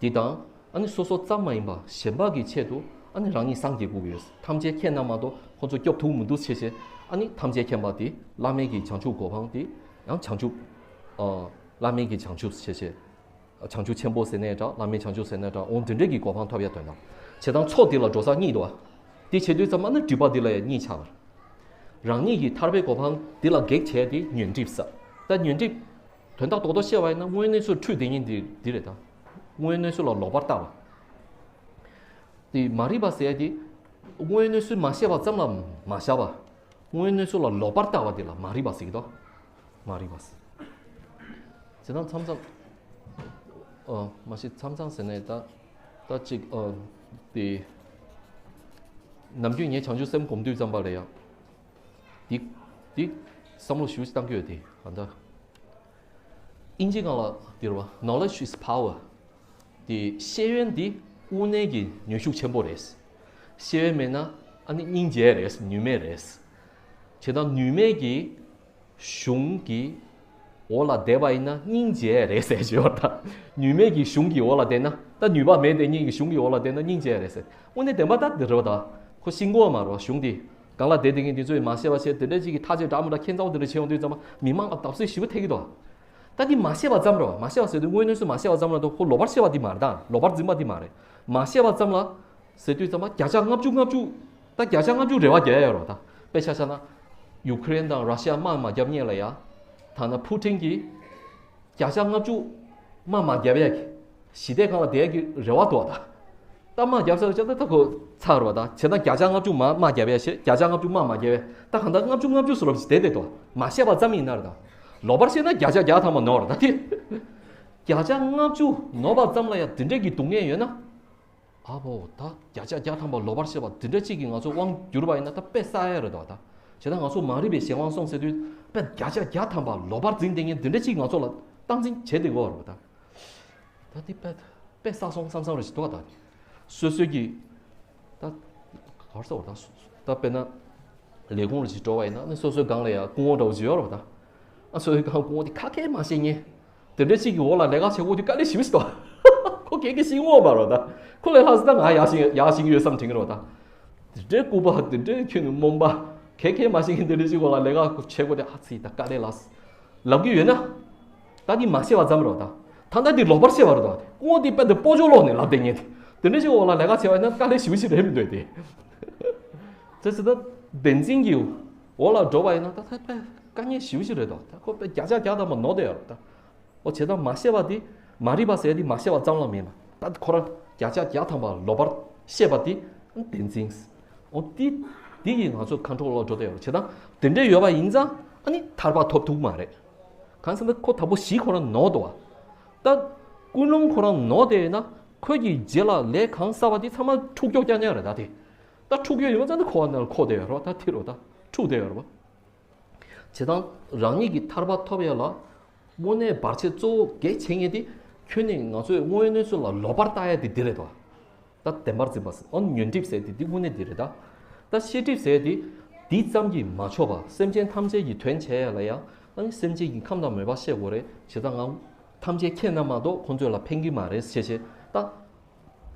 དེ་དང་ཨ་ནི་སོ་སོ་ཙམ་མ་ཡིན་པ་གཞན་པ་གི་ཆེད་དུ་ཨ་ནི་རང་ཉིད་སངས་རྒྱས་དགོས་ཀྱི་ཡོད། ཐམས་ཅད་མཁྱེན་ན་མ་གཏོགས་ཁོ་ཚོ་སྐྱོབ་ཐུབ་མི་འདུག་བྱས་བྱས་ཨ་ནི་ཐམས་ཅད་མཁྱེན་པ་དེ་བླ་མེད་ཀྱི་བྱང་ཆུབ་གོ་འཕང་དེ་ཡང་བྱང་ཆུབ་ཨ་བླ་མེད་ཀྱི་བྱང་ཆུབ་བྱས་བྱས། བྱང་ཆུབ་ཆེན་པོ་ཟེར་ནའི་འདྲ་བླ་མེད་བྱང་ཆུབ་ཟེར་ནའི་འདྲ་འོ་འདི་འདྲས་ཀྱི་གོ་འཕང་ཐོབ་ཡ་དོན་དག་བྱེད་སྟངས་ཚོགས་འདི་ལ་འགྲོ་ས་གཉིས་འདུག་བ། དེ་བྱེད་དུས་ཙམ་པ་ནི་སྒྲིབ་པ་འདི་ལ་ཡང་གཉིས་ཆགས་པ། རང་ཉིད་ཀྱི་ཐར་པའི་གོ་འཕང་འདི་ལ་གེགས་བྱས་ཏེ་ཉོན་སྒྲིབ་ཟེར། ད་ཉོན་སྒྲིབ་དོན་དག་རྡོག་རྡོག་བཤད་པ་ཡིན་ན་དངོས་གནས་སུ་འཁྲུལ་བསྡད་མཁན་འདི་འདི་རེད་ད། དངོས་གནས་སུ་ལ་ལོག་པར་ལྟ་བ། དེ་མ་རིག་པ་ཟེར་ཡ་དེ་དངོས་གནས་སུ་མ་ཤེས་པ་ཙམ་ལ་མ་བཞག་པ། དངོས་གནས་སུ་ལ་ལོག་པར་ལྟ་བ་དེ་ལ་མ་རིག་པ་ཟེར་གྱི་འདུག་མ་རིག་པ་ཟེར། བྱས་ཙང་མཚམས་མཚམས། ཨ་མ་གཞི་མཚམས་མཚམས་ཟེར་ནས་ད་ད་ཅིག་ཨ་དེ། ནམ་རྒྱུན་ངས་བྱང་ཆུབ་སེམས་སྒོམ་དུས་ཙམ་པ་ལ་ཡང་། འདི་འདི་བསམ་བློ་ཞེ་པོ་ཅིག་བཏང་གི་ཡོད་དེ་གང་ལྟར། ཨིན་ཇི་སྒང་ལ་འདིར་བ། Knowledge is power། དེ་ཤེས་ཡོན་འདི་དངོས་གནས་ཀྱི་ནུས་ཤུགས་ཆེན་པོ་རེད། ཤེས་ཡོན་མེད་ན་ཨ་ནི་སྙིང་རྗེ་རེད་ནུས་མེད་རེད། བྱས་ཙང་ནུས་མེད་ཀྱི་གཞུང་གི་འོག་ལ་བསྡད་པ་ཡིན་ན་སྙིང་རྗེ་རེད་ཟེར་བརྗོད་པ་དང་། ནུས་མེད་ཀྱི་གཞུང་གི་འོག་ལ་བསྡད་ན་ད་ནུས་པ་མེད་དེ་སྙིང་གི་གཞུང་གི་འོག་ལ་བསྡད་ན་སྙིང་རྗེ་རེད་ཟེར། དངོས་གནས་བདེན་པ་ད་འདི་རེད་བ་ད། ཁོ་ཤེས་ཀྱི་ཡོད་མ་རེད་བ་གཞུང་འདི། སྒང་ལ་བསྡད་བསྡད་མཁན་འདི་ཚོས་མ་ཤེས་པ་བྱས་དེ་འདྲ་ཅིག་གི་ཐག་གཅོད་འདྲ་མི་འདྲ་ཁྱད་མཚར་པོ་དེ་འདྲ་བྱས་ཡོང་དུས་ཙམ་པ་མི་མང་ལ་བརྡབ་གསིག་ཞེ་པོ་ཐེབས་ཀྱི་འདུག་ད་འདི་མ་ཤེས་པ་ཙམ་རེད་བ། མ་ཤེས་པ་ཟེར་དུས་དངོས་གནས་སུ་མ་ཤེས་པ་ཙམ་རེད་འདུག་ཁོ་ལོག་པར་ཤེས་པ་འདི་མ་རེད་ད། ལོག་པར་འཛིན་པ་འདི་མ་རེད། མ་ཤེས་པ་ཙམ་ལ་ཟེར་དུས་ཙམ་པ་བརྒྱ་ཆ་ལྔ་བཅུ་ལྔ་བཅུ། ད་བརྒྱ་ཆ་ལྔ་བཅུ་རེ་བ་རྒྱག་ཡ་ཡོད་རེད་བ་ད། དཔེ་ཆ་བཞག་ན། ཡུ་ཁུ་རེན་དང་ར་ཤི་ཡ་དམག་མ་བརྒྱབ་སྔོན་ལ་ཡ། ཐ་ན་ཕུ་ཊིན་གྱིས། བརྒྱ་ཆ་ལྔ་བཅུ་དམག་མ་བརྒྱབ་ཡ་གི། ཞི་བདེ་སྒང་ལ་བསྡད་ཡ་གི་རེ་བ་འདུག་བ་ད། ད་དམག་བརྒྱབ་ཚར་བ་ཅག་ད་ད་ཁོ་ཚར་བ་ད། བྱས་ན་བརྒྱ་ཆ་ལྔ་བཅུ་མ་དམག་བརྒྱབ་ཡ་ཞེས་བརྒྱ་ཆ་ལྔ་བཅུ་དམག་མ་བརྒྱབ་ཡ་ད་གང་ལྟར་ལྔ་བཅུ་ལྔ་བཅུ་བཟོ་འདྲ་ཞིག་བསྡད་བསྡད་འདུག་མ་ཤེས་པ་ཙམ་ཡིན་ན་རེད་ད། ལོག་པར་ཤེས་ན་བརྒྱ་ཆ་བརྒྱ་ཐམ་པ་ནོར་རེད་ད་དེ། བརྒྱ་ཆ་ལྔ་བཅུ་ནོར་བ་ཙམ་ལ་ཡང་དེ་འདྲས་ཀྱི་སྡུག་བསྔལ་ཡོད་ན། ཨ་བོ་ད་བརྒྱ་ཆ་བརྒྱ་ཐམ་པ་ལོག་པར་ཤེས་པ་དེ་འདྲ་གཅིག་གིས་ང་ཚོ་དབང་བསྒྱུར་བ་ཡིན་ན་ད་དཔེ་བསགས་ཡ་རེད་དོ་ད། བྱས་ན་ང་ཚོ་མ་རིག་པའི་གཞན་དབང་སོང་ཟེར་དུས་དཔེ་བརྒྱ་ཆ་བརྒྱ་ཐམ་པ་ལོག་པར་འཛིན་བསྡད་མཁན་དེ་འདྲ་གཅིག་ང་ཚོ་ལ་སྟངས་འཛིན་བྱེད་བསྡད་ཡོད་རེད་པ་ད། ད་དེ་དཔེ་དཔེ་བསགས་སོང་བསམ་བསམ་རེ་ཞིག་འདུག་ད། སོ་སོའི་གི་ད་ག་རེ་ཟེར་བ་ད་ད་དཔེར་ན། ལས་ཁུངས་ལ་ཅིག་འགྲོ་བ་ཡིན་ན་ནི་སོ་སོའི་སྒང་ལ་ཡང་སྐུ་ངོ་འདྲ་བོ་ཅིག་ཡོད་རེད་པ་ད། ཨ་སོ་སོའི་སྒང་སྐུ་ངོ་དེ་ཁ་སྐད་མ་ཤེས་མཁན། དེ་འདྲ་ཅིག་གི་འོག་ལ་ལས་ཀ་བྱེད་དགོས་དུས་དཀའ་ལས་ཞེ་པོ་ཞིག་འདུག་ཁོ་སྐད་ཀྱི་ཤེས་ཀྱི་ཡོད་མ་རེད་པ་ད། ཁོ་ལས་ལྷག་ཙམ་ད་ང་ཡག་ཤེས་ཡག་ཤེས་ཀྱི་ཡོད་བསམ་དྲན་གྱི་རེད་པ་ད། དེ་འདྲའི་ལྐུགས་པ་དེ་འདྲའི་ཁྱོད་ནི་རྨོངས་པ། ཁ་སྐད་མ་ཤེས་མཁན་དེ་འདྲ་ཅིག་འོག་ལ་ལས་ཀ་བྱེད་དགོས་དུས་ཨ་ཙི་ད་དཀའ་ལས་ལ། ལབ་ཀྱི་ཡོད་ན། ད་འདི་མ་ཤེས་པ་ཙམ་རེད་པ་ད། ད་ལྟ་འདི་ལོག་པར་ཤེས་པ་རེད་དོ། སྐུ་ངོ་འདི་དཔེ་འདི་སྤོ་ཇོ་ལོག་ནས་ལབ་བསྡད་མཁན་དེ། དེ་འདྲ་ཞིག་འོག་ལ་ལས་ཀ་བྱས་པ་ཡིན་ན་དཀའ་ལས་ཞེ་པོ་ཞིག་རེད་མི་འདུག་དེ། དེ་ཟེར་ད་བདེན་འཛིན་གྱི་འོག་ལ་འགྲོ་བ་ཡིན་ན་ད་ད་དཔེ་དཀའ་ངལ་ཞེ་པོ་ཞིག་རེད་དོ། ད་ཁོ་དཔེ་བརྒྱ་ཆ་བརྒྱ་ཐམ་པ་ནོར་བསྡད་ཡོད་རེད་ད། འོ་བྱས་ཙང་མ་ཤེས་པ་དེ་མ་རིག་པ་ཟེར་དེ་མ་ཤེས་པ་ཙམ་ལ་མིན་པ། ད་ཁོ་རང་བརྒྱ་ཆ་བརྒྱ་ཐམ་པ་ལོག་པར་ཤེས་པ་དེ་བདེན་འཛིན། འོ་དེ་དེ་ཡིས་ང་ཚོ་ཁོང་ཁྲོ་ལ་འགྲོ་བསྡད་ཡོད་རེད། བྱས་ཙང་དེ་འདྲས་ཡོད་པ་ཡིན་ཙང་ཨ་ནི་ཐར་པ་ཐོབ་ཐུབ་མ་རེད། གང་ཟེར་ན་ཁོ་དང་པོ་གཞི་ཁོ་རང་ནོར་འདུག་བ། ད་ཀུན་སློང་ཁོ་རང་ནོར་བསྡད་ན་ཁོ་གི་རྗེས་ལ་ལས་གང་བསགས་པ་དེ་ཚང་མ་འཁྲུག་རྒྱུ་རྐྱང་རྐྱང་རེད་ད་དེ། ད་འཁྲུག་རྒྱུ་ཡོད་པ་ཙམ་ན་ཁོ་བ་ན་ལ་འཁོར་བསྡད་ཡོད་རེད་བ། ད་དེ་རུ་ད་འཁྲུག་བསྡད་ཡོད་རེད་བ། བྱས་ཙང་རང་ཉིད་ཀྱི་ཐར་པ་ཐོབ་ཡ་ལ་དངོས་གནས་བར་ཆད་གཙོ་བོ་གལ་ཆེ་ངེས་དེ་ཁྱོད་ནི་ང་ཚོའི་དངོས་ཡོད་གནས་ཚུལ་ལ་ལོག་པར་ལྟ་ཡ་དེ་འདི་རེད་དོ། ད་བདེན་པར་འཛིན་པ་ཟེར། ཨ་ནི་ཉོན་སྒྲིབ་ཟེར་དེ་འདི་དངོས་གནས་འདི་རེད་ད། ད་ཤེས་སྒྲིབ་ཟེར་དེ་འདི་ཙམ་གྱིས་མ་ཆོག་པ། སེམས་ཅན་ཐམས་ཅད་ཀྱི་དོན་བྱེད་ཡ་ལ་ཡ་ཨ་ནི་སེམས་ཅན་གྱི་ཁམས་དང་མོས་པ་ཤེས་དགོས་རེད། བྱས་ཙང་ང་ཐམས་ཅད་མཁྱེན་ན་མ་གཏོགས་ཁོང་ཚོ་ལ་ཕན་གྱི་མ་རེད་ཟེར་བྱས་ད།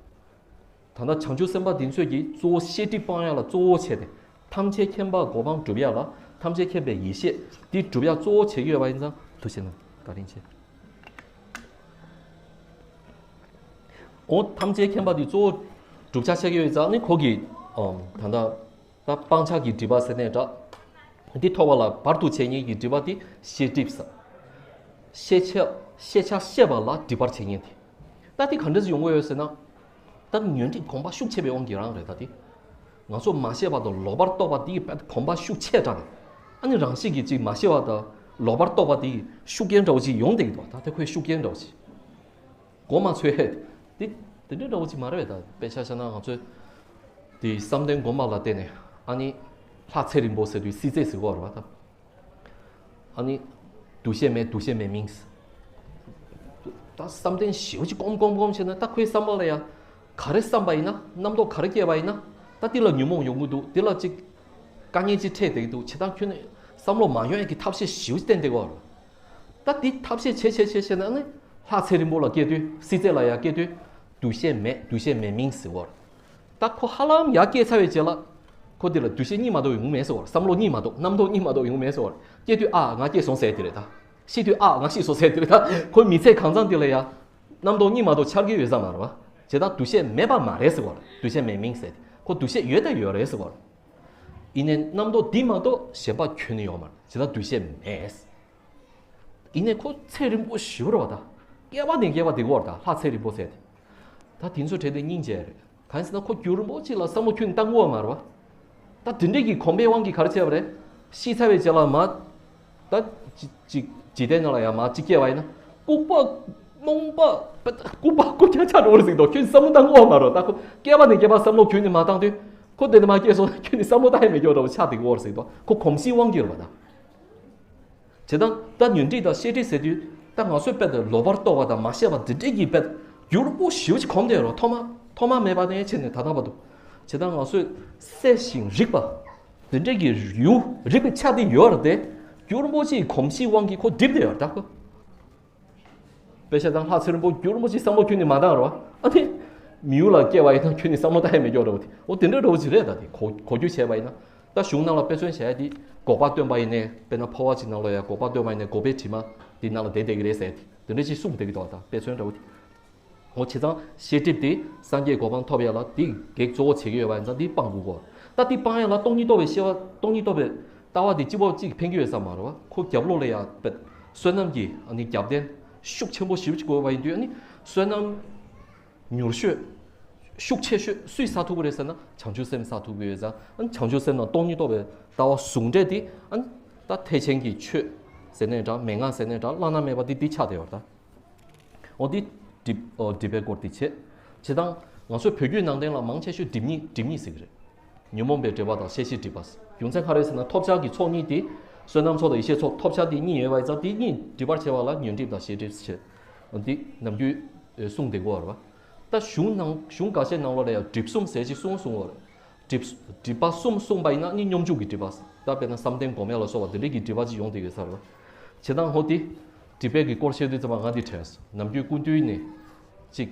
ད་ལྟ་བྱང་ཆུབ་སེམས་དཔའ་འདི་ཚོས་ཀྱིས་གཙོ་བོ་ཤེས་སྒྲིབ་སྤང་ཡ་ལ་གཙོ་བོ་བྱས་ཏེ། ཐམས་ཅད་མཁྱེན་པ་གོ་འཕང་སྒྲུབ་ཡ་ལ་ཐམས་ཅད་མཁྱེན་པའི་ཡེ་ཤེས་འདི་སྒྲུབ་ཡ་གཙོ་བོ་བྱེད་ཀྱི་ཡོད་པ་ཡིན་ཙང་ཐུགས་རྗེ་གནང་། བཀའ་དྲིན་ཆེ། འོ་ཐམས་ཅད་མཁྱེན་པ་འདི་གཙོ་བོ་སྒྲུབ་བྱ་བྱེད་ཀྱི་ཡོད་ཙང་ནི་ཁོ་གིས་ཨམ་ད་ལྟ་ད་སྤང་བྱ་གི་སྒྲིབ་པ་ཟེར་ནས་འདྲ། འདི་ཐོབ་པ་ལ་བར་དུ་བྱེད་ཉེས་ཀྱི་སྒྲིབ་པ་འདི་ཤེས་སྒྲིབ་ཟེར། ཤེས་བྱ་ཤེས་བྱ་ཤེས་པ་ལ་སྒྲིབ་པར་བྱེད་ཉེས་དེ། ད་དེ་ག་འདྲ་ཡོང་གི་ཡོད་ཟེར་ན། ད་ཉོན་སྒྲིབ་གོམས་པ་ཤུགས་ཆེ་བའི་དབང་གིས་རང་རེད་ད་དེ། ང་ཚོ་མ་ཤེས་པ་དང་ལོག་པར་རྟོག་པ་དེ་གི་དཔེ་གོམས་པ་ཤུགས་ཆེ་དྲགས་ནས། ཨ་ནི་རང་བཞིན་གྱིས་ཅིག་མ་ཤེས་པ་དང་ལོག་པར་རྟོག་པ་དེ་གི་ཤུགས་རྐྱེན་འདྲ་བོ་ཅིག་ཡོང་བསྡད་ཀྱི་འདུག་ད་དེ་ཁོའི་ཤུགས་རྐྱེན་འདྲ་བོ་ཅིག་གོ་མ་ཚོད་དེ་དེ་འདྲའི་འདྲ་བོ་ཅིག་མ་རེད་པས་ད། དཔེ་ཆ་བཞག་ན་ང་ཚོས་དེ་བསམ་གཏན་སྒོམ་པ་ལ་བརྟེན་ནས་ཨ་ནི་ལྷ་ཚེ་རིང་པོ་ཟེར་དུས་སྲིད་རྩེ་ཟེར་གོ་རེད་པ་ད། ཨ་ནི་འདུ་ཤེས་མེད། འདུ་ཤེས་མེད་མིན། ད་བསམ་གཏན་ཞེ་པོ་ཅིག་སྒོམ་སྒོམ་སྒོམ་བྱས་ན་ད་ཁོའི་བསམ་པ་ལ་ཡ་ག་རེ་བསམ་པ་ཡིན་ན་རྣམ་རྟོག་ག་རེ་སྐྱེས་པ་ཡིན་ན་ད་དེ་ལ་ཉོན་མོངས་ཡོང་གི་འདུག་དེ་ལ་ཅིག་དཀའ་ངལ་ཅིག་འཕྲད་བསྡད་ཀྱི་འདུག་བྱས་ཙང་ཁྱོད་ནི་བསམ་བློ་མ་ཡོང་ཡ་གི་ཐབས་ཤེས་ཞེ་པོ་ཅིག་བསྟེན་བསྡད་ཀྱི་ཡོད་རེད། ད་འདི་ཐབས་ཤེས་བྱེད་བྱེད་བྱེད་བྱེད་ན་ནི་ལྷ་ཚེ་རིང་པོ་ལ་སྐྱེ་དུས་སྲིད་རྩེ་ལ་ཡང་སྐྱེ་དུས་འདུ་ཤེས་མེད། འདུ་ཤེས་མེད་མིན་ཟེར་བ་རེད། ད་ཁོ་ཧ་ལམ་ཡར་སྐྱེས་ཚར་བའི་རྗེས་ལ་ཁོ་འདི་ལ་འདུ་ཤེས་གཉིས་མ་གཏོགས་ཡོང་མེད་ཟེར་བ་རེད། བསམ་བློ་གཉིས་མ་གཏོགས་རྣམ་རྟོག་གཉིས་མ་གཏོགས་ཡོང་མེད་ཟེར་བ་རེད། སྐྱེ་དུས་ཨ་ང་སྐྱེས་སོང་ཟེར་དེ་རེད་ད། ཤི་དུས་ཨ་ང་ཤི་སོང་ཟེར་དེ་རེད་ད། ཁོ་མི་ཚེ་གང་ཚང་འདི་ལ་ཡང་རྣམ་རྟོག་གཉིས་མ་གཏོགས་འཆར་གྱི་ཡོད་ས་མ་རེད་བ། བྱས་ཙང་འདུ་ཤེས་མེད་པ་མ་རེད་ཟེར་བ་རེད། འདུ་ཤེས་མེད་མིན་ཟེར་དེ་ཁོ་འདུ་ཤེས་ཡོད་ད་ཡོད་རེད་ཟེར་བ་རེད། ཡིན་ནའི་རྣམ་རྟོག་འདི་མ་གཏོགས་གཞན་པ་ཁྱོན་ནས་ཡོད་མ་རེད། བྱས་ཙང་འདུ་ཤེས་མེད། ཡིན་ནའི་ཁོ་ཚེ་རིང་པོ་ཞེ་པོ་རེད་བ་ད། བསྐལ་པ་ནས་བསྐལ་པ་འདི་བོར་ད་ལྷ་ཚེ་རིང་པོ་ཟེར་ཏེ། ད་དེ་ཚོ་བྲལ་ཏེ་སྙིང་རྗེ་རེད། གང་ཡིན་ཟེར་ན་ཁོ་རྒྱུན་རིང་པོ་ཅིག་ལ་བསམ་བློ་ཁྱོན་ནས་བཏང་གི་ཡོད་མ་རེད་བ། ད་དེ་འདྲས་ཀྱི་གོམས་པའི་དབང་གིས་ག་རེ་བྱས་པ་རེད། ཤི་ཚར་བའི་རྗེས་ལ་མ། ད་ཅི་ཅི་འཇིག་རྟེན་ནང་ལ་ཡང་མ་ཅིག་སྐྱེས་པ་ཡིན་ན་ལྐུགས་པ་རྨོངས་པ་ལྐུགས་པ་ལྐུགས་རྐྱང་ཆགས་འགྲོ་བ་རེད་ཟེར་གྱི་འདུག་ཁྱོན་ནས་བསམ་བློ་བཏང་གི་ཡོད་མ་རེད། ད་ཁོ་བསྐལ་པ་ནས་བསྐལ་པ་བསམ་བློ་ཁྱོན་ནས་མ་བཏང་དུས་ཁོ་དེ་ནས་མ་སྐྱེས་སོང་ན་ཁྱོན་ནས་བསམ་བློ་བཏང་ཡ་མེད་ཀྱི་འདྲ་བོ་ཆགས་བསྡད་ཀྱི་ཡོད་རེད་ཟེར་གྱི་འདུག་ཁོ་གོམས་གཤིས་དབང་གིས་རེད་བ་ད། བྱས་ཙང་ད་ཉོན་སྒྲིབ་དང་ཤེས་སྒྲིབ་ཟེར་དུས་ད་ང་ཚོས་དཔེ་དེ་ལོག་པར་རྟོག་པ་དང་མ་ཤེས་པ་འདི་འདྲས་ཀྱི་དཔེ་རྒྱུན་རིང་པོ་ཞེ་པོ་ཅིག་གོམས་བསྡད་ཡོད་རེད། ཐོག་མ་ཐོག་མ་མེད་པ་ནས་བྱས་ནས་ད་ལྟ་བར་དུ། བྱས་ཙང་ང་ཚོས་གསལ་ཞིང་རིག་པ་འདི་འདྲས་ཀྱི་ཡུལ་རིག་པའི་ཆ་དེ་ཡོད་རེད་དེ། རྒྱུན་རིང་པོ་ཅིག་གོམས་གཤིས་དབང་གིས་ཁོ་སྒྲིབ་བསྡད་ཡོད་རེད་ད་ཁོ། དཔེ་བཞག་ན་ལྷ་ཚེ་རིང་པོ་རྒྱུན་རིང་པོ་ཅིག་བསམ་བློ་ཁྱོན་ནས་མ་བཏང་རོགས། ཨ་ནི། མི་ཡུལ་ལ་སྐྱེ་བ་ཡིན་ན་ཁྱོན་ནས་བསམ་བློ་བཏང་ཡ་མེད་ཀྱོག་རེད་བ་དེ། འོ་དེ་འདྲ་འདྲ་བོ་ཅིག་རེད་ད་དེ། གོ་གོ་རྒྱུ་བྱས་པ་ཡིན་ན། ད་གཞུང་ནང་ལ་དཔེ་མཚོན་བྱས་ཏེ། འགོག་པ་སྟོན་པ་ཡིན་ནའི་དཔེར་ན་འཕོ་བ་ཅིག་ནང་ལ་ཡ་འགོག་པ་སྟོན་པ་ཡིན་ནའི་འགོག་པའི་དྲི་མ་འདི་ནང་ལ་བསྡད་བསྡད་ཀྱི་རེད་ཟེར་ཏེ། དེ་འདྲ་ཅིག་གསུངས་བསྡད་ཀྱི་འདུག་ད་དཔེ་མཚོན་འདྲ་བོ་དེ། འོ་བྱས་ཙང་ཤེས་སྒྲིབ་དེ་སངས་རྒྱས་གོ་འཕང་ཐོབ་ཡ་ལ་དེ་གེགས་གཙོ་བོ་བྱེད་ཀྱི་ཡོད་པ་ཡིན་ཙང་དེ་སྤང་དགོས་གོ། ད་དེ་སྤང་ཡ་ལ་སྟོང་ཉིད་རྟོགས་པའི་ཤེས་པ་སྟོང་ཉིད་རྟོགས་པའི་ལྟ་བ་དེ་གཅིག་པོ་གཅིག་ཕན་གྱི་ཡོད་ས་མ་རེད་བ། ཁོ་རྒྱབ་ལོགས་ལ་ཡ་དཔེ་བསོད་ནམས་ཀྱི་ཨ་ནི་རྒྱབ་རྟེན་ཤུགས་ཆེན་པོ་ཞེ་པོ་ཅིག་དགོས་པ་ཡིན་དུས། ཨ་ནི་བསོད་ནམས་མྱུར་ཤོས་ཤུགས་ཆེ་ཤོས་སུས་བསགས་ཐུབ་ཀྱི་རེད་ཟེར་ན་བྱང་ཆུབ་སེམས་བསགས་ཐུབ་ཀྱི་ཡོད་ཙང་། ཨ་ནི་བྱང་ཆུབ་སེམས་དང་སྟོང་ཉིད་རྟོགས་པའི་ལྟ་བ་ཟུང་འབྲེལ་དེ། ཨ་ནི་ད་ཐེག་ཆེན་གྱི་ཆོས་ཟེར་ནའི་འདྲ། མན་ངག་ཟེར་ནའི་འདྲ། བླ་ན་མེད་པ་དེ་འདི་ཆགས་བསྡད་ཡོད་རེད་ད། འོ་འདི་སྒྲིབ་འོ་སྒྲིབ་པའི་སྐོར་འདི་བྱས། བྱས་ཙང་ང་ཚོའི་བོད་བརྒྱུད་ནང་བསྟན་ལ་མང་ཆེ་ཤོས་སྒྲིབ་གཉིས་སྒྲིབ་གཉིས་ཟེར་གྱི་རེད། ཉོན་མོངས་པའི་སྒྲིབ་པ་དང་ཤེས་བྱའི་སྒྲིབ་པ། རྒྱུ་མཚན་ག་རེ་ཟེར་ན་ཐོབ་བྱ་གི་ཚོགས་གཉིས་དེ། བསོད་ནམས་ཚོགས་དང་ཡེ་ཤེས་ཚོགས། ཐོབ་བྱ་དེ་གཉིས་ཡོད་པ་ཡིན་ཙང་དེ་གཉིས་སྒྲིབ་པར་བྱེད་པ་ལ་ཉོན་སྒྲིབ་དང་ཤེས་སྒྲིབ་ཟེར། འདི་ནམ་རྒྱུན་གསུངས་བསྡད་ཀྱི་ཡོད་རེད་བ། ད་གཞུང་ནང་གཞུང་འགའ་ཤས་ནང་ལོགས་ལ་ཡང་སྒྲིབ་གསུམ་ཟེར་ཅིག་གསུངས་གསུངས་པ་རེད། སྒྲིབ་སྒྲིབ་པ་གསུམ་གསུངས་པ་ཡིན་ན་ནི་སྙོམས་འཇུག་གི་སྒྲིབ་པ། ད་དཔེར་ན་བསམ་གཏན་སྒོམ་ཡ་ལ་སོགས་པ་འདི་འདྲའི་གི་སྒྲིབ་པ་ཅིག་ཡོང་བསྡད་ཡོད་ས་རེད། བྱས་ཙང་ཧོ་དེ་སྒྲིབ་པའི་གི་སྐོར་བཤད་དུས་ཙམ་པ་ང་འདི་དྲན་སོང་། ནམ་རྒྱུན་སྐུ་མདུན་ནས་ཅིག་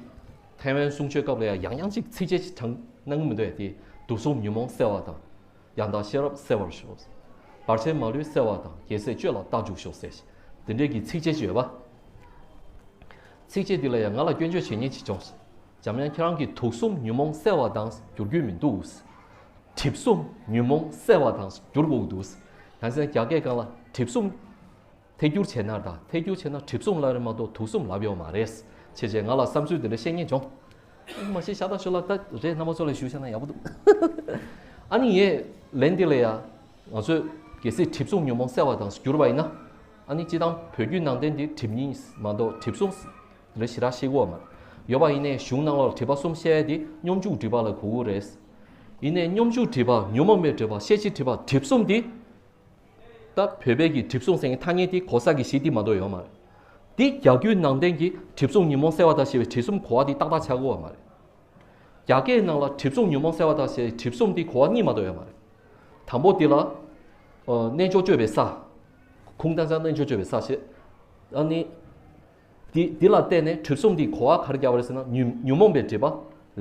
ཐའེ་ཝན་གསུང་ཆོས་སྐབས་ལ་ཡང་ཡང་ཡང་ཅིག་ཚིགས་བཅད་ཅིག་དྲངས་གནང་གི་མི་འདུག་ཡ་དེ། དུག་གསུམ་ཉོན་མོངས་སེལ་བ་དང་། ཡང་དག་ཤེས་རབ་གསལ་བར་ཤོག་བར་ཆད་མ་ལུས་སེལ་བ་དང་། རྒྱལ་སྲས་སྤྱོད་ལ་རྟག་འཇུག་ཤོག་ཟེར། དེ་འདྲའི་གི་ཚིགས་བཅད་ཅིག་ཡོད་པ། ཚིགས་བཅད་འདི་ལ་ཡང་ང་ལ་སྐྱོན་བརྗོད་བྱེད་མཁན་ཅིག་བྱུང་སོང་། འཇམ་དབྱངས་ཁྱེད་རང་གིས་དུག་གསུམ་ཉོན་མོངས་སེལ་བ་དང་བསྒྱུར་རྒྱུ་མི་འདུག་གྲིབ་གསུམ་ཉོན་མོངས་སེལ་བ་དང་བསྒྱུར་དགོས་འདུག་གང་ཟེར་ན་རྒྱ་སྐད་སྒང་ལ་གྲིབ་གསུམ་ཐད་སྒྱུར་བྱས་ན་ད་ཐད་སྒྱུར་བྱས་ན་གྲིབ་གསུམ་ལབ་རེད་མ་གཏོགས་དུག་གསུམ་ལབ་ཡོད་མ་རེད། བྱས་བྱས་ང་ལ་བསམ་ཚུལ་དེ་འདྲ་བཤད་མཁན་བྱུང་། མ་གཞི་ཤ་སྟག་ཤོད་ལ་ད་རེད། རྣམ་པ་ཚོ་ལ་ཞུ་བྱས་ན་ཡག་པོ་འདུག་ཨ་ནི་ངས་ལན་འདི་ལ་ཡ། ང་ཚོས་གལ་སྲིད་གྲིབ་གསུམ་ཉོན་མོངས་སེལ་བ་དང་བསྒྱུར་བ་ཡིན་ན། ཨ་ནི་སྤྱིར་བཏང་བོད་བརྒྱུད་ནང་བསྟན་འདི་གྲིབ་གཉིས་མ་གཏོགས་གྲིབ་གསུམ་རེ་ཞེ་དྲག་བཤད་ཀྱི་ཡོད་མ་རེད། ཡོད་པ་ཡིན་ནའི་གཞུང་ནང་ལ་གྲིབ་པ་གསུམ་བཤད་ཡ་དེ་སྙོམས་འཇུག་གྲིབ་པ་ལ་གོ་གི་རེད། ཡིན་ནའི་སྙོམས་འཇུག་གྲིབ་པ་ཉོན་མོངས་པའི་གྲིབ་པ་ཤེས་བྱའི་གྲིབ་པ་གྲིབ་གསུམ་དེ། ད་བོད་པའི་གི་གྲིབ་གསུམ་ཟེར་མཁན་ཐ་སྙད་དེ་གོ་ས་གི་གཞི་དེ་མ་གཏོགས་ཡོད་མ་རེད། དེ་རྒྱ་བརྒྱུད་ནང་བསྟན་གྱི་གྲིབ་གསུམ་ཉོན་མོངས་སེལ་བ་དང་ཞེས་པའི་གྲིབ་གསུམ་གོ་བ་དེ་ཏག་ཏག་ཆགས་ཀྱི་ཡོད་མ་རེད། རྒྱ་སྐད་ནང་ལ་གྲིབ་གསུམ་ཉོན་མོངས་སེལ་བ་དང་ཞེས་པའི་གྲིབ་གསུམ་དེ་གོ་བ་གཉིས་མ་གཏོགས་ཡོད་མ་རེད། དང་པོ་དེ་ལ། ཨ། རྣལ་འབྱོར་སྤྱོད་པའི་ས། ཁུངས་གཏན་ས་རྣལ་འབྱོར་སྤྱོད་པའི་ས་ཞེས། ཨ་ནི། འདི་འདི་ལ་བརྟེན་ནས་གྲིབ་གསུམ་འདི་གོ་བ་ག་རེ་རྒྱག་པ་རེད་ཟེར་ན། ཉོན་ཉོན་མོངས་པའི་སྒྲིབ་པ།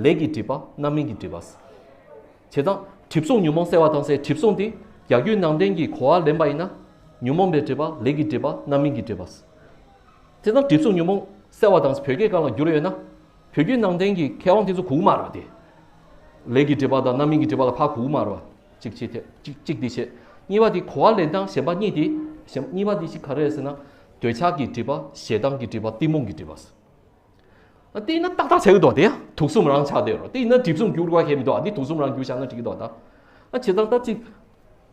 ལས་ཀྱི་སྒྲིབ་པ། རྣམ་སྨིན་གྱི་སྒྲིབ་པ། བྱས་ཙང་གྲིབ་གསུམ་ཉོན་མོངས་སེལ་བ་དང་ཟེར་གྲིབ་གསུམ་འདི་རྒྱ་བརྒྱུད་ནང་བསྟན་གྱི་གོ་བ་ལེན་པ་ཡིན་ན། ཉོན་མོངས་པའི་སྒྲིབ་པ། ལས་ཀྱི་སྒྲིབ་པ། རྣམ་སྨིན་གྱི་སྒྲིབ་པ། བྱས་ཙང་གྲིབ་གསུམ་ཉོན་མོངས་སེལ་བ་དང་བོད་སྐད་སྒང་ལ་བསྒྱུར་ཡོད་ན། བོད་བརྒྱུད་ནང་བསྟན་གྱི་མཁས་དབང་དེ་ཚོ་གོ་གི་མ་རེད་པ་དེ། ལས་ཀྱི་སྒྲིབ་པ་དང་རྣམ་སྨིན་གྱི་སྒྲིབ་པ་ལ་ཕར་གོ་གི་མ་རེད་པ། གཅིག་བྱས་ཏེ་གཅིག་གཅིག་འདི་བྱས། གཉིས་པ་དེ་གོ་བ་ལེན་སྟངས་གཞན་པ་གཉིས་དེ། གཞན་གཉིས་པ་དེ་ཞིག་ག་རེ་རེད་ཟེར་ན། འདོད་ཆགས་ཀྱི་སྒྲིབ་པ། ཞེ་སྡང་གི་སྒྲིབ་པ། གཏི་མུག་གི་སྒྲིབ་པ། ཨ། དེ་ཡིན་ན་ཏག་ཏག་ཆགས་ཀྱི་འདུག་དེ་ཡང་དུག་གསུམ་རང་ཆགས་བསྡད་ཡོད་རེད། དེ་ཡིན་ན་གྲིབ་གསུམ་བསྒྱུར་དགོས་ཁེལ་མི་འདུག་ཨ་ནི་དུག་གསུམ་རང་བསྒྱུར་བཞག་ན་འགྲིག་གི་འདུག་ད། ཨ། བྱས་ཙང་ད་གཅིག་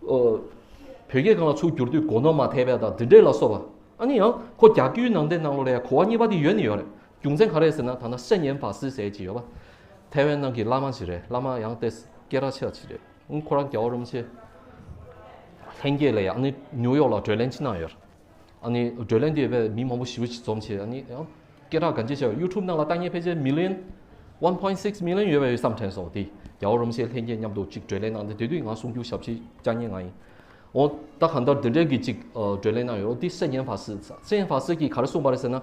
ཨོ། བོད་སྐད་སྒང་ལ་ཚུར་བསྒྱུར་དུས་གོ་ནོར་མ་ཐེབས་པ་དང་འདི་འདྲས་ལ་སོགས་པ། ཨ་ནི་ཡང་ཁོ་རྒྱ་བརྒྱུད་ནང་བསྟན་ནང་ལོགས་ལ་ཡང་གོ་བ་གཉིས་པ་དེ་ཡོད་ནི་ཡོད་རེད། རྒྱུ་མཚན་ག་རེ་ཟེར་ན། ད་ནང་圣严法师ཟེར་གྱི་ཡོད་པ། ཐའེ་ཝན་ནང་གི་བླ་མ་ཞིག་རེད། བླ་མ་ཡང་ཏོག་ཙམ་སྐད་གྲགས་ཆེ་བ་ཞིག་རེད། ཁོ་རང་རྒྱལ་བ་རིན་པོ་ཆེ་ལྷན་རྒྱས་ལ་ཡང་ནི་ནིའུ་ཡོག་ལ་བགྲོ་གླེང་ཅིག་གནང་ཡོད་རེད། ཨ་ནི་བགྲོ་གླེང་དེ་བས་མི་མང་པོ་ཞེ་པོ་ཅིག་འཛོམས་བྱས། ཨ་ནི་ཡང་སྐད་གྲགས་ག་འདྲ་ཆེ་བ། ཡུ་ཊུབ་ནང་ལ་ལྟ་མཁན་ཕལ་ཆེར་མི་ལི་ཡོན། one point six million ཡོད་པ་ཡོད་བསམ་དྲན་སོང་། དེ་རྒྱལ་བ་རིན་པོ་ཆེ་ལྷན་རྒྱས་མཉམ་དུ་གཅིག་བགྲོ་གླེང་གནང་སྟེ། དེ་དུས་ང་གསུང་རྒྱུ་ཞབས་ཕྱི་བཅར་མཁན་ང་ཡིན། འོ། ད་གང་ལྟར་དེ་འདྲའི་གི་གཅིག་ཨ། བགྲོ་གླེང་གནང་ཡོད། འོ། དེ་圣严法师། 圣严法师གིས་ག་རེ་གསུངས་པ་རེད་ཟེར་ན། ཨ།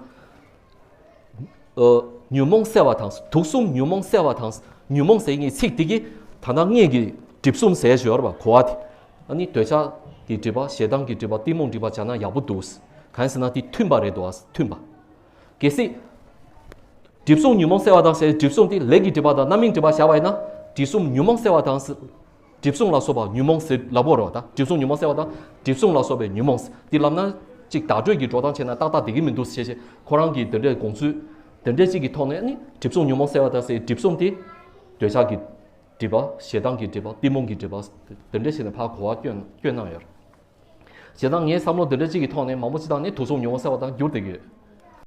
ཉོན་མོངས་སེལ་བ་དང་། དུག་གསུམ་ཉོན་མོངས་སེལ་བ་དང་། ཉོན་མོངས་ཟེར་མཁན་ཚིག་དེ་གིས་ད་ལྟ་ངེད་ཀྱི་གྲིབ་གསུམ་ཟེར་བཞིན་ཡོད་རེད་པ། གོ་བ་དེ། ཨ་ནི་འདོད་ཆགས་ཀྱི་སྒྲིབ་པ། ཞེ་སྡང་གི་སྒྲིབ་པ། གཏི་མུག་སྒྲིབ་པ་བྱས་ན་ཡག་པོ་འདུག་གང་ཟེར་ན་དེ་མཐུན་པ་རེད་འདུག་མཐུན་པ། གལ་སྲིད་གྲིབ་གསུམ་ཉོན་མོངས་སེལ་བ་དང་ཟེར་གྲིབ་གསུམ་དེ་ལས་ཀྱི་སྒྲིབ་པ་དང་རྣམ་སྨིན་སྒྲིབ་པ་བཞག་པ་ཡིན་ན། གྲིབ་གསུམ་ཉོན་མོངས་སེལ་བ་དང་ཟེར། གྲིབ་གསུམ་ལ་སོགས་པ་ཉོན་མོངས་ཟེར་ལབ་དགོས་རེད་པ། ད་གྲིབ་གསུམ་ཉོན་མོངས་སེལ་བ་དང་གྲིབ་གསུམ་ལ་སོགས་པའི་ཉོན་མོངས་འདི་ལབ་ན་ཅིག་བརྡ་སྤྲོད་ཀྱི་འགྲོ་སྟངས་བྱས་ན་ཏག་ཏག་བསྡད་ཀྱི་མི་འདུག་ཞེས་བྱས། ཁོ་རང་གིས་དེ་འདྲའི་དགོངས་ཚུལ་དེ་འདྲའི་ཅིག་གི་ཐོག་ནས་ནི་གྲིབ་གསུམ་ཉོན་མོངས་སེལ་བ་དང་ཟེར་གྲིབ་གསུམ་དེ་འདོད་ཆགས་ཀྱི་སྒྲིབ་པ། ཞེ་སྡང་གི་སྒྲིབ་པ། གཏི་མུག་གི་སྒྲིབ་པ། དེ་འདྲ་བྱས་ནས་ཕར་གོ་བ་སྐྱོན་སྐྱོན་གནང་ཡོད་རེད། བྱས་ཙང་ངའི་བསམ་བློ་དེ་འདྲ་ཅིག་གི་ཐོག་ནས་མང་པོ་ཅིག་བཏང་ནས་དུག་གསུམ་ཉོན་མོངས་སེལ་བ་དང་བསྒྱུར་བསྡད་ཀྱི་ཡོད།